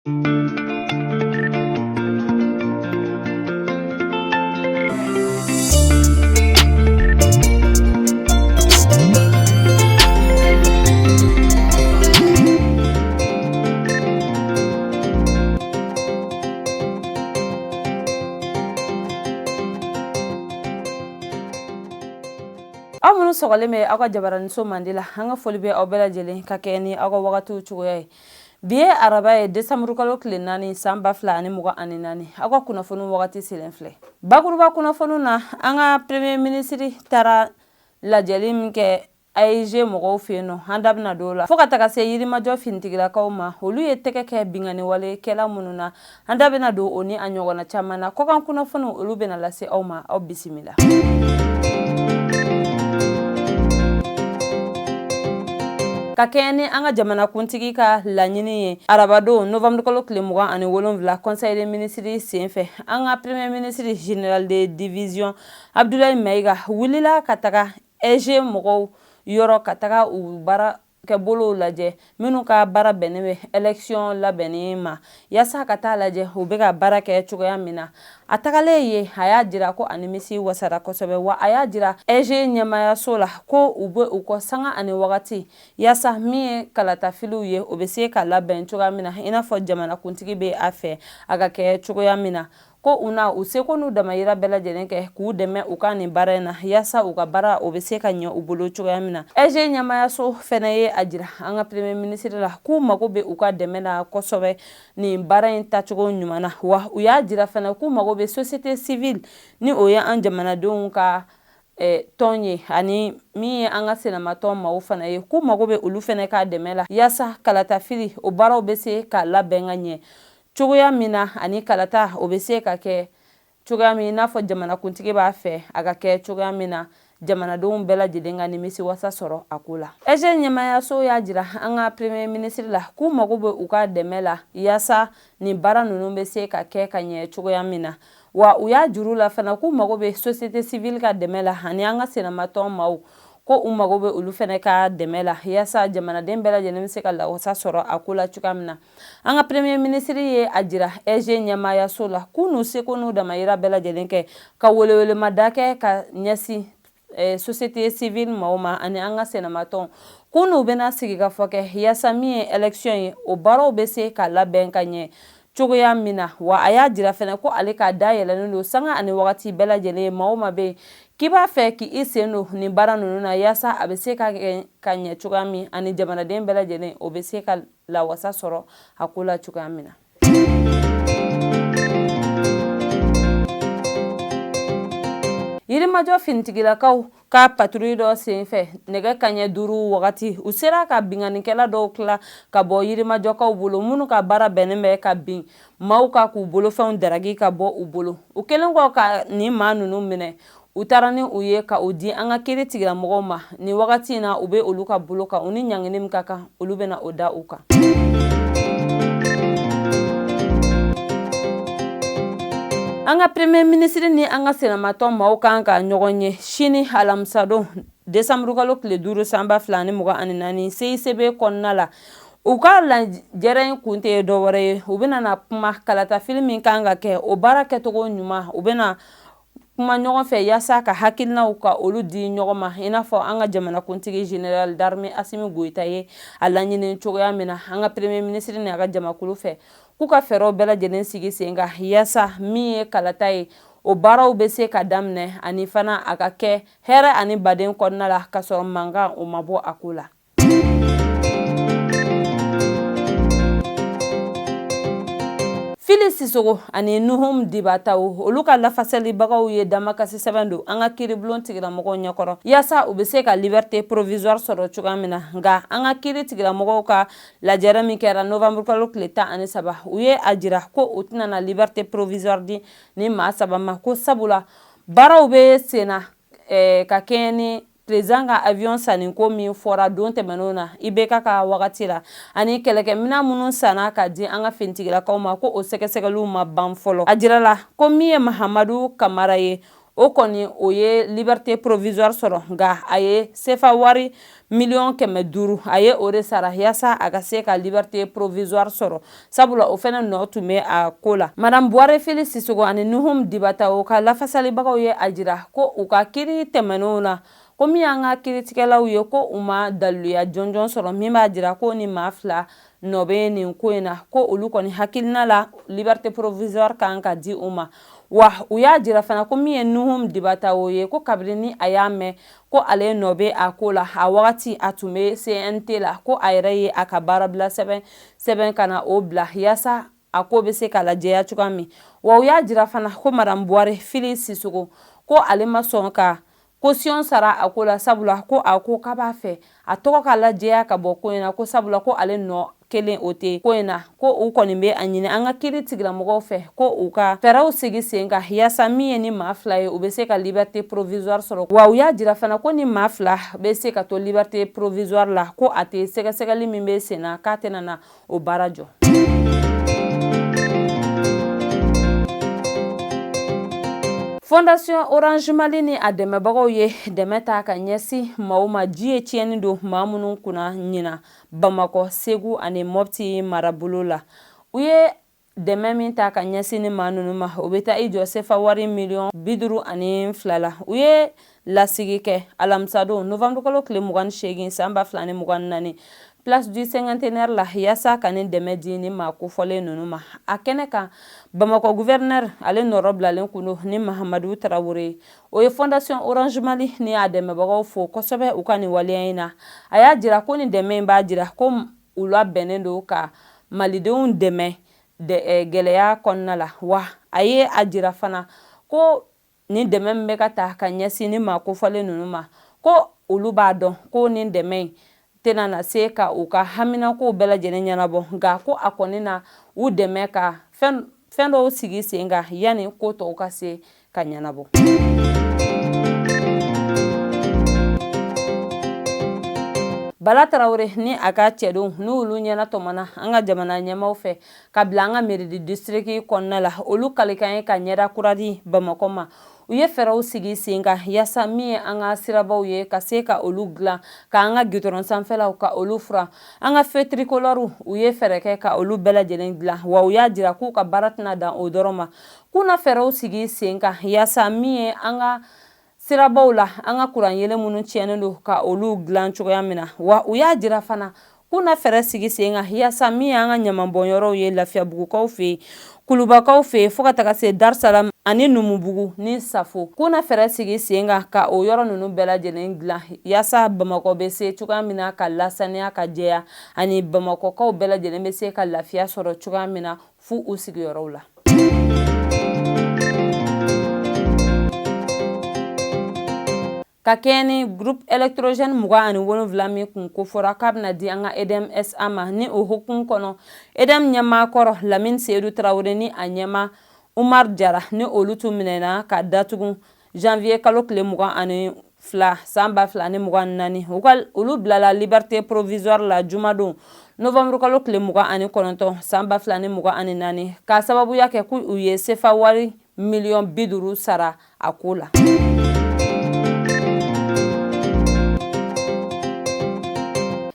Aw minnu sɔgɔlen bɛ aw ka jabaraniso mandi la, an ka foli bɛ aw bɛɛ lajɛlen ka kɛɲɛ ni aw ka wagatiw cogoya ye. Bi ye araba ye, desanburukalo tile 4, san 2024. Aw ka kunnafoni wagati selen filɛ. Bakuruba kunnafoni na, an ka premier ministre taara lajɛli min kɛ AEG mɔgɔw fɛ yen nɔ, an da bɛna don o la, fo ka taga se Yirimajɔ finitigilakaw ma, olu ye tɛgɛ kɛ binkanniwalekɛla minnu na. An da bɛna don o ni a ɲɔgɔnna caman na. Kɔkan kunnafoni, olu bɛna lase aw ma. Aw bisimila. Ka kɛɲɛ ni an ka jamanakuntigi ka laɲini ye, arabadon novanburukalo tile 27, conseil des ministres senfɛ, an ka premier ministre général de division Abdoulaye Maïga wulila ka taga AEG mɔgɔw yɔrɔ, ka taga u baara kɛbolow lajɛ, minnu ka baara bɛnnen bɛ élection labɛnni ma, yaasa ka taa lajɛ u bɛ ka baara kɛ cogoya min na. A tagalen ye, a y'a jira ko a nimisi wasara kosɛbɛ, wa a y'a jira AEG ɲɛmaayaso la ko u bɛ u kɔ sanga ani wagati, yaasa min ye kalatafiliw ye, o bɛ se ka labɛn cogoya min na, i n'a fɔ jamanakuntigi bɛ a fɛ a ka kɛ cogoya min na, ko u na u seko n'u damayira bɛɛ lajɛlen kɛ k'u dɛmɛ u ka nin baara in na, yaasa u ka baara o bɛ se ka ɲɛ u bolo cogoya min na. AEG ɲɛmaayaso fɛnɛ ye a jira an ka premier ministre la k'u mago bɛ u ka dɛmɛ na kosɛbɛ nin baara in tacogo ɲuman na, wa u y'a jira fɛnɛ k'u mago bɛ société civile, ni o ye an jamanadenw ka tɔn ye, ani min ye an ka sinamatɔn maaw fana ye, k'u mago bɛ olu fɛnɛ ka dɛmɛ la, yaasa kalatafili o baaraw bɛ se ka labɛn ka ɲɛ cogoya min na, ani kalata o bɛ se ka kɛ cogoya min, i n'a fɔ jamanakuntigi b'a fɛ a ka kɛ cogoya min na, jamanadenw bɛɛ lajɛlen ka nimisi wasa sɔrɔ a ko la. AEG ɲɛmaayaso y'a jira an ka premier ministre la k'u mago bɛ u ka dɛmɛ la, yaasa nin baara ninnu bɛ se ka kɛ ka ɲɛ cogoya min na, wa u y'a jir'u la fana k'u mago bɛ société civile ka dɛmɛ la, ani an ka sinamatɔn maaw, ko u mago bɛ olu fana ka dɛmɛ la, yaasa jamanaden bɛɛ lajɛlen bɛ se ka lawasa sɔrɔ a ko la cogoya min na. An ka premier ministre ye a jira AEG ɲɛmaayaso la k'u n'u seko n'u damayira bɛɛ lajɛlen kɛ ka welewelemada kɛ ka ɲɛsin société civile maaw ma ani an ka sinamatɔn, k'u n'u bɛna sigikafɔ kɛ, yaasa min ye élection ye, o baaraw bɛ se ka labɛn ka ɲɛ cogoya min na. Wa a y'a jira fɛnɛ ko ale ka da yɛlɛlen don sanga ani wagati bɛɛ lajɛlen ye, maa o maa bɛ yen k'i b'a fɛ k'i sen don nin baara ninnu na, yaasa a bɛ se ka ka ɲɛ cogoya min, ani jamanaden bɛɛ lajɛlen o bɛ se ka lawasa sɔrɔ a ko la cogoya min na. Yirimajɔ finitigilakaw ka patrouille dɔ senfɛ, nɛgɛ kaɲɛ 5 wagati, u sera ka binkannikɛla dɔw tila ka bɔ Yirimajɔkaw bolo, minnu ka baara bɛnnen bɛ ka bin maaw kan k'u bolofɛnw daraki ka bɔ u bolo. U kɛlen kɔ ka nin maa ninnu minɛ, u taara ni u ye ka u di an ka kiri tigilamɔgɔw ma. Nin wagati in na, u bɛ olu ka bolo kan, u ni ɲangini min ka kan, olu bɛna o da u kan. An ka premier ministre ni an ka sinamatɔn maaw kan ka ɲɔgɔn ye sini alamisadon, desanburukalo tile 5, san 2024, CICB kɔnɔna la. U ka lajɛrɛ in kun tɛ dɔwɛrɛ ye, u bɛna na kuma kalatafili min kan ka kɛ, o baara kɛcogo ɲuman. U bɛna kuma ɲɔgɔn fɛ yaasa ka hakilinaw ka olu di ɲɔgɔn ma, i n'a fɔ an ka jamanakuntigi général d'armée Assimi Goïta ye a laɲini cogoya min na an ka premier ministre ni a ka jamakulu fɛ, k'u ka fɛɛrɛw bɛɛ lajɛlen sigi sen kan, yaasa min ye kalata ye, o baaraw bɛ se ka daminɛ, ani fana a ka kɛ hɛrɛ ani baden kɔnɔna la, ka sɔrɔ mankan o ma bɔ a ko la. Fili Sisogo ani Nuhum Dibataw, olu ka lafasalibagaw ye damakasi sɛbɛn don an ka kiiribulon tigilamɔgɔw ɲɛkɔrɔ, yaasa u bɛ se ka liberté provisoire sɔrɔ cogoya min na. Nka an ka kiiri tigilamɔgɔw ka lajɛrɛ min kɛra novembre kalo tile 13, u ye a jira ko u tɛna na liberté provisoire di ni maa saba ma, ko sabula baaraw bɛ senna ka kɛɲɛ ni président ka avion sanni ko min fɔra don tɛmɛnenw na IBK ka wagati la, ani kɛlɛkɛminɛn minnu sanna ka di an ka finitigilakaw ma, ko o sɛgɛsɛgɛliw ma ban fɔlɔ. A jirala ko min ye Mahamadu Kamara ye, O kɔni o ye liberté provisoire sɔrɔ, nka a ye sefa wari 500 000, a ye o de sara yaasa a ka se ka liberté provisoire sɔrɔ, sabula o fɛnɛ nɔ tun bɛ a ko la. Madame Buware Fili Sisoko ani Nuhum Dibatawo ka lafasalibagaw ye a jira ko u ka kiri tɛmɛnenw na, ko min y'an ka kiritigɛlaw ye, ko u ma daliluya jɔnjɔn sɔrɔ min b'a jira ko ni maa fila nɔ bɛ nin ko in na, ko olu kɔni hakilina la, liberté provisoire kan ka di u ma. Wa u y'a jira fana ko min ye Nuhum Dibatawo ye, ko kabini ni a y'a mɛn ko ale nɔ bɛ a ko la, a wagati a tun bɛ CNT la, ko a yɛrɛ ye a ka baarabila sɛbɛn sɛbɛn ka na o bila yaasa a ko bɛ se ka lajɛya cogoya min. Wa u y'a jira fana ko Madame Buware Fili Sisoko, ko ale ma sɔn ka caution sara a ko la, sabula ko a ko k'a b'a fɛ a tɔgɔ ka lajɛya ka bɔ ko in na, ko sabula ko ale nɔ kelen o tɛ ko in na. Ko u kɔni bɛ a ɲini an ka kiri tigilamɔgɔw fɛ ko u ka fɛɛrɛw sigi sen kan yaasa min ye ni maa fila ye, u bɛ se ka liberté provisoire sɔrɔ. Wa u y'a jira fana ko ni maa fila bɛ se ka to liberté provisoire la, ko a tɛ sɛgɛsɛgɛli min bɛ sen na, k'a tɛna na o baara jɔ. Fondation Orange Mali ni a dɛmɛbagaw ye dɛmɛ ta ka ɲɛsin maaw ma, ji ye tiɲɛni don maa minnu kunna ɲinan Bamakɔ, Segu ani Mɔpti marabolo la. U ye dɛmɛ min ta ka ɲɛsin ni maa ninnu ma, o bɛ taa i jɔ sefa wari 52 miliyɔn la. U ye lasigi kɛ alamisadon novembre kalo tile 28 san 2024, place du Cinquantenaire la, yaasa ka nin dɛmɛ di ni maa kofɔlen ninnu ma. A kɛnɛ kan, Bamakɔ gouverneur ale nɔrɔ bilalen kun don ni Mahamadu Tarawele. O ye Fondation Orange Mali ni a dɛmɛbagaw fo kosɛbɛ u ka nin waleya in na. A y'a jira ko nin dɛmɛ in b'a jira ko u labɛnnen don ka malidenw dɛmɛ gɛlɛya kɔnɔna la. Wa a ye a jira fana ko nin dɛmɛ min bɛ ka ta ka ɲɛsin ni maa kofɔlen ninnu ma, ko olu b'a dɔn ko nin dɛmɛ in tɛna na se ka u ka haminakow bɛɛ lajɛlen ɲɛnabɔ, nka ko a kɔni na u dɛmɛ ka fɛn dɔw sigi sen kan yanni ko tɔw ka se ka ɲɛnabɔ. Bala Tarawele ni a ka cɛdenw, n'olu ɲɛna tɔmɔna an ka jamana ɲɛmaaw fɛ ka bila an ka mairie de district kɔnɔna la, olu kalikan ye ka ɲɛda kura di Bamakɔ ma. U ye fɛɛrɛw sigi sen kan yaasa min ye an ka sirabaw ye, ka se ka olu dilan, ka an ka gitɔrɔn sanfɛlaw ka olu furan, an ka feu tricolore, u ye fɛɛrɛ kɛ ka olu bɛɛ lajɛlen dilan. Wa u y'a jira k'u ka baara tɛna dan o dɔrɔn ma, k'u na fɛɛrɛw sigi sen kan yaasa min ye an ka sirabaw la, an ka kuran yeelen minnu tiɲɛnen don, ka olu dilan cogoya min na. Wa u y'a jira fana k'u na fɛɛrɛ sigi sen kan yaasa min y'an ka ɲamanbɔnyɔrɔw ye Lafiyabugukaw fɛ yen, Kulubakaw fɛ yen, fo ka taga se Darusalam ani Numubugu ni Safo, k'u na fɛɛrɛ sigi sen kan ka o yɔrɔ ninnu bɛɛ lajɛlen dilan yaasa Bamakɔ bɛ se cogoya min na ka lasaniya ka jɛya, ani Bamakɔkaw bɛɛ lajɛlen bɛ se ka lafiya sɔrɔ cogoya min na fo u sigiyɔrɔw la. Ka kɛɲɛ ni groupe électrogène 27 min kun kofɔra k'a bɛna di an ka EDM SA ma, ni o hukumu kɔnɔ, EDM ɲɛmaa kɔrɔ Lamine Seydou Traoré ni a ɲɛmaa Umar Jara, ni olu tun minɛna ka datugu janvier kalo tile 22 san 2024, u ka olu bilala liberté provisoire la jumadon novembre kalo tile 29 san 2024, k'a sababuya kɛ k'u ye sefa wari 50 miliyɔn sara a ko la.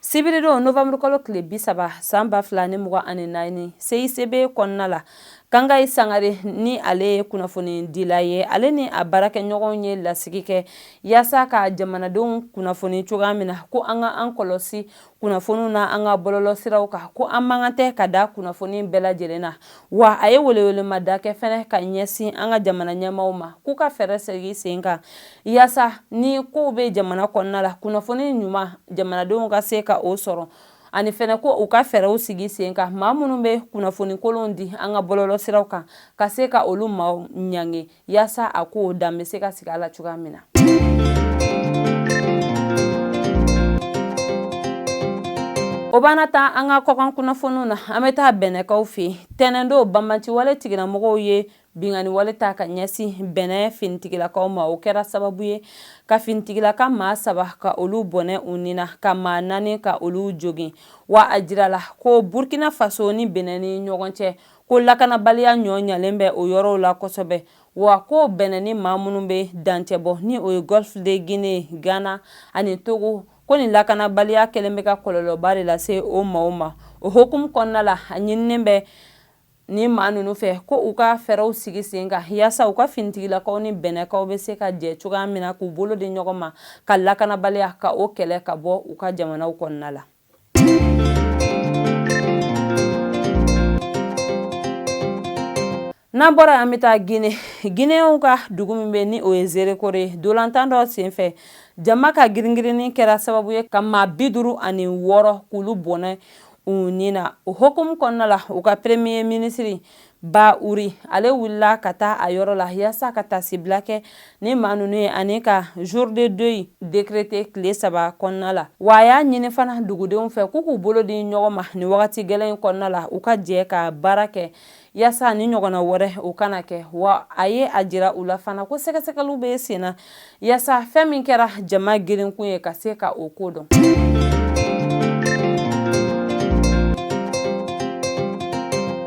Sibiridon novembre kalo tile 30 san 2024, CICB kɔnɔna la, Kangayi Sangare, ni ale ye kunnafonidila ye, ale ni a baarakɛɲɔgɔnw ye lasigi kɛ yaasa ka jamanadenw kunnafoni cogoya min na ko an ka an kɔlɔsi kunnafoniw na an ka bɔlɔlɔsiraw kan, ko an man kan tɛ ka da kunnafoni bɛɛ lajɛlen na. Wa a ye welewelemada kɛ fɛnɛ ka ɲɛsin an ka jamana ɲɛmaaw ma k'u ka fɛɛrɛ sigi sen kan yaasa ni kow bɛ jamana kɔnɔna la, kunnafoni ɲuman jamanadenw ka se ka o sɔrɔ, ani fɛnɛ ko u ka fɛɛrɛw sigi sen kan, maa minnu bɛ kunnafoni kolonw di an ka bɔlɔlɔsiraw kan, ka se ka olu maaw ɲange yaasa a ko dan bɛ se ka sigi a la cogoya min na. O b'an ta an ka kɔkan kunnafoniw na, an bɛ taa Bɛnɛkaw fɛ yen. Tɛnɛndon, banbaanciwale tigilamɔgɔw ye Binkanni wale ta ka ɲɛsin Bɛnɛ finitigilakaw ma, o kɛra sababu ye ka finitigilaka maa 3 ka olu bɔnɛ u ni na, ka maa 4 ka olu jogin. Wa a jirala ko Burkina Faso ni Bɛnɛ ni ɲɔgɔn cɛ, ko lakanabaliya ɲɔ ɲalen bɛ o yɔrɔw la kosɛbɛ. Wa ko Bɛnɛ ni maa minnu bɛ dancɛ bɔ, ni o ye Golfe de Guinée, Ghana ani Togo, ko nin lakanabaliya kɛlen bɛ ka kɔlɔlɔba de lase o maaw ma. O hukumu kɔnɔna la, a ɲininen bɛ ni maa ninnu fɛ ko u ka fɛɛrɛw sigi sen kan yaasa u ka finitigilakaw ni bɛnɛkaw bɛ se ka jɛ cogoya min na k'u bolo di ɲɔgɔn ma ka lakanabaliya ka o kɛlɛ ka bɔ u ka jamanaw kɔnɔna la. N'an bɔra, an bɛ taa Gine. Ginew ka dugu min bɛ, ni o ye Zerekore ye, dolantan dɔ senfɛ, jama ka giringirinni kɛra sababu ye ka maa 56 k'olu bɔnɛ u ni na. O hukumu kɔnɔna la, u ka premier ministre Ba Uri, ale wulila ka taa a yɔrɔ la yaasa ka taasibila kɛ ni maa ninnu ye ani ka jour de deuil décréter tile 3 kɔnɔna la. Wa a y'a ɲini fana dugudenw fɛ k'u k'u bolo di ɲɔgɔn ma nin wagati gɛlɛn in kɔnɔna la, u ka jɛ ka baara kɛ yaasa ni ɲɔgɔnna wɛrɛ o kana kɛ. Wa a ye a jira u la fana ko sɛgɛsɛgɛliw bɛ senna yaasa fɛn min kɛra jama girinkun ye ka se ka o ko dɔn.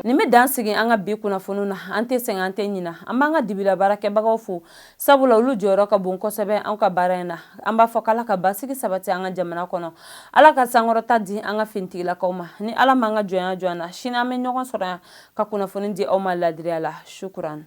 Nin bɛ dan sigi an ka bi kunnafoniw na. An tɛ sɛgɛn, an tɛ ɲina. An b'an ka dibila baarakɛbagaw fo, sabula olu jɔyɔrɔ ka bon kosɛbɛ an ka baara in na. An b'a fɔ k'Ala ka basigi sabati an ka jamana kɔnɔ, Ala ka sankɔrɔta di an ka finitigilakaw ma. Ni Ala m'an ka jɔnya jɔ an na, sini an bɛ ɲɔgɔn sɔrɔ yan ka kunnafoni di aw ma ladiriya la. Sukuran.